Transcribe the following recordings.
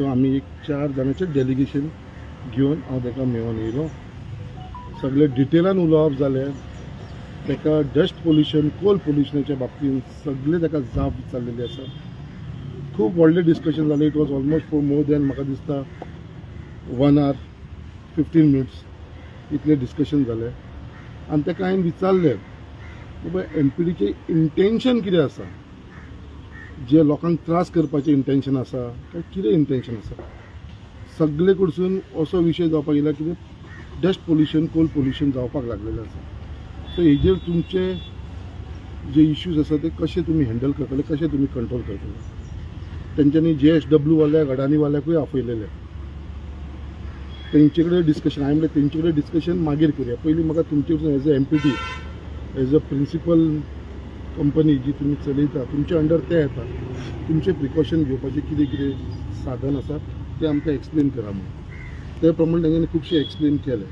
So आमी एक 4 जाणांचें delegation घेवन हांव ताका मेळोन येयलो. सगळे डिटेलान उलोवप जालें. ताका डस्ट पोल्युशन, कोल पोल्युशनाच्या बाबतींत सगळे ताका जाप विचारलेली आसा. खूब व्हडलें डिस्कशन जालें. It was almost for more than म्हाका दिसता 1 hour 15 minutes इतलें डिस्कशन जालें. आनी ताका हांवें विचारलें, बाबा एमपीडीचें इंटेन्शन कितें आसा, जे लोकांक त्रास करपाचें इंटेन्शन आसा काय कितें इंटेन्शन आसा. सगळे कडसून असो विशय जावपाक येयला कितें डस्ट पोल्युशन, कोल पोल्युशन जावपाक लागलेलें आसा. सो हेजेर तुमचे जे इश्यूज आसा ते कशे तुमी हँडल करतले, कशे तुमी कंट्रोल करतले. तेंच्यांनी JSW वाल्याक, अडानी वाल्याकूय आपयलेले, तेंचे कडेन डिस्कशन. हांवें म्हणलें तेंचे कडेन डिस्कशन मागीर करुया, पयलीं म्हाका तुमचे कडसून as a MPD, as a principal company जी तुमी चलयता, तुमचे अंडर ते येता, तुमचें प्रिकॉशन घेवपाचें कितें कितें साधन आसा तें आमकां एक्सप्लेन करा म्हणून. ते प्रमाणे तेंच्यांनी खुबशें एक्सप्लेन केलें.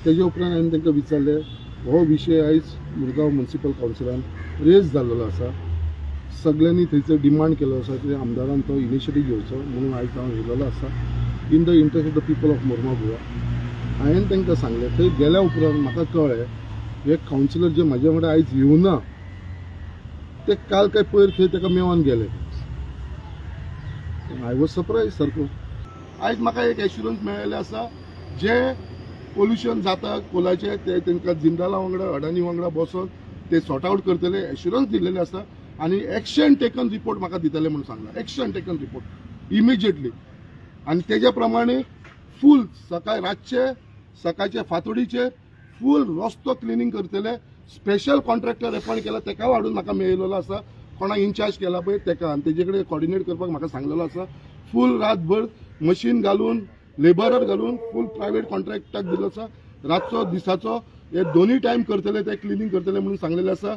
तेजे उपरांत हांवें तांकां विचारलें, हो विशय आयज मुरगांव म्युनिसिपल कावन्सिलान रेज जाल्लो आसा, सगळ्यांनी थंयसर डिमांड केलो आसा की आमदारान तो इनिशिएटीव घेवचो म्हणून आयज हांव येयलेलो आसा in the interest of the people of Mormugao Goa. हांवें तांकां सांगलें, थंय गेल्या उपरांत म्हाका कळ्ळें हे कावन्सिलर जे म्हाज्या वांगडा आयज येवना ते काल काय पयर थंय ताका मेळोन गेले. I was surprise सारको. आयज म्हाका एक एश्युरन्स मेळ्ळेलें आसा, जे पोल्युशन जाता कोलाचें ते तांकां जिंदाला वांगडा, अडानी वांगडा बसोन ते सॉर्ट आवट करतले एश्युरन्स दिल्लेलें आसा. आनी एक्शन टेकन रिपोर्ट म्हाका दितले म्हणून सांगला, एक्शन टेकन रिपोर्ट इमिजिएटली. आनी तेज्या प्रमाणे फूल सकाळ रातचे सकाळचे फांतोडीचेर फूल रस्तो क्लिनींग करतले. स्पेशल कॉन्ट्रॅक्टर अपॉयंट केला, तेका हाडून म्हाका मेळिल्लो आसा, कोणाक इन्चार्ज केला पळय तेका, आनी तेजे कडेन कॉर्डिनेट करपाक म्हाका सांगलेलो आसा. फूल रातभर मशीन घालून, लेबरर घालून फूल प्रायवेट कॉन्ट्रॅक्टाक दिल्लो आसा. रातचो दिसाचो हे दोनूय टायम करतले, ते क्लिनींग करतले म्हणून सांगलेलें आसा.